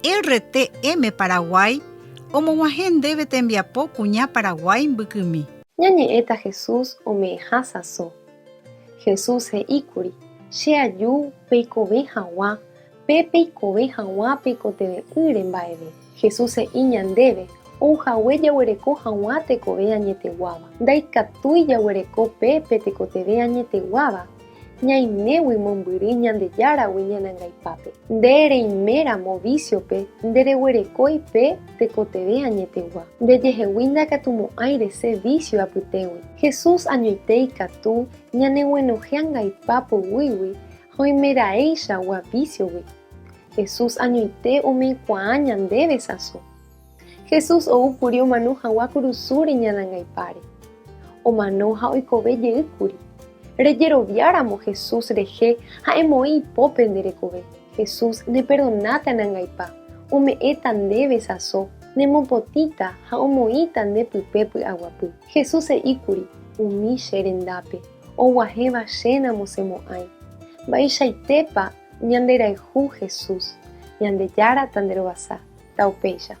RTM Paraguay omog̃uahẽ ndéve tembiapo kuña Paraguái mbykymi. Ñañe'ẽta Jesús ome'ẽha sãso. Jesús he'íkuri, Che aju peikove hag̃ua, pe peikove hag̃ua peikotevẽ'ỹre mba'eve. Jesús he'i ñandéve ouhague jaguereko hag̃ua tekove añeteguáva. Ndaikatúi jaguereko pe pe tekotevẽ añeteguáva, ñaimégui mombyry Ñandejáragui ñanangaipápe. Nde reiméramo vísiope ndereguerekói pe tekotevẽ añetegua. Ndejehegui ndakatumo'ãi resẽ vísio apytégui. Jesús añoite ikatu ñaneguenohẽ angaipa poguýgui ha oimeraẽichagua vísiogui. Jesús añoite ome'ẽkuaa ñandéve sãso. Jesús ou kuri omano hag̃ua kurusúre ñanangaipáre. Omano ha oikove jey kuri. Rejeroviáramo Jesús rehe ha emoĩ ipópe nde rekove, Jesús neperdonáta nangaipa, ome'ẽta ndéve sãso, nemopotĩta ha omoĩta nde pype py'aguapy. Jesús he'i kuri umi che rendápe, oguahẽva che namosẽmo'ãi. Mba'eichaitépa ñanderayhu Jesús, Ñandejára tanderovasa. Taupéicha.